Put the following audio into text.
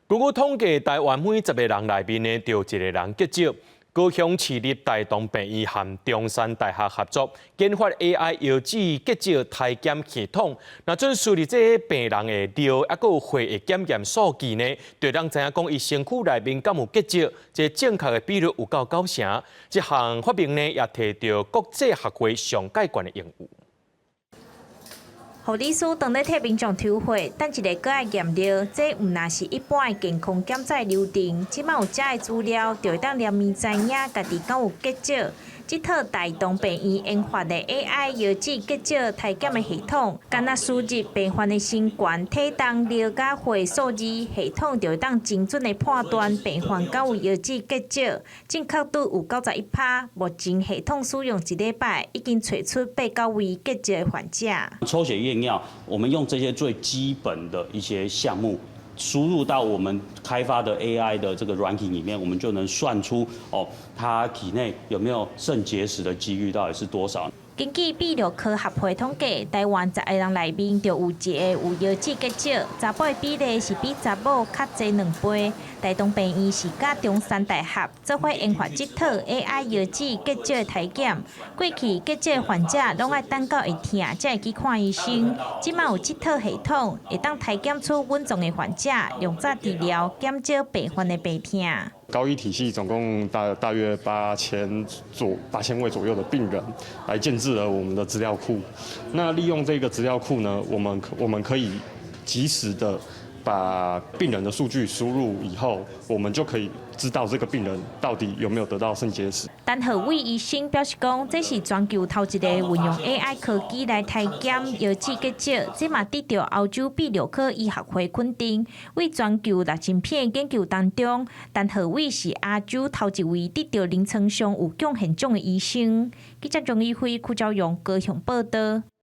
根據統計，台灣每10個人內面呢，就有一個人結石。高雄市立大同病院和中山大學合作研發 AI 腰子結石篩檢系統，若準輸入這个病人的尿抑閣有血的檢驗數據呢，就通知影講伊身軀內面敢有結石，這正確的比率有夠九成。這項發明呢，也提著國際學會上蓋懸的榮譽。護理師當咧替民眾抽血，等一下閣愛驗尿，這毋但是一般的健康檢查流程。這擺有遮的資料，就會當連綿知影家己敢有結石。這套大同病院研發的 AI 腰子結石篩檢的系統，干焦輸入病患的身懸、體重、尿佮血數字，系統就會當精準的判斷病患敢有腰子結石，正確度有91%。目前系統使用一禮拜，已經揣出八九位結石的患者。抽血驗尿，我們用這些最基本的一些項目輸入到我們開發的 AI 的這個軟體裡面，我們就能算出哦，他體內有沒有腎結石的幾率到底是多少。根據泌尿科學會統計，台灣10個人內面就有一個有腰子結石，查埔的比例是比查某較濟2倍。大同病院是佮中山大學做伙研發這套 AI 腰子結石篩檢。過去結石患者攏愛等到會疼才會去看醫生，這擺有這套系統，會當篩檢出穩重的患者，量早治療，減少病患的病痛。高醫體系總共大約8000位左右的病人來建置了我們的資料庫。那利用這個資料庫呢，我們可以及時的把病人的數據輸入以後，我們就可以知道這個病人到底有沒有得到腎結石。陳浩偉醫生表示講，這是全球頭一個運用 AI 科技來篩檢腰子結石，這嘛得著歐洲泌尿科醫學會肯定。為全球6000篇研究當中，陳浩偉是亞洲頭一位得著臨床上有貢獻獎的醫生。記者張怡輝、柯昭陽高雄報導。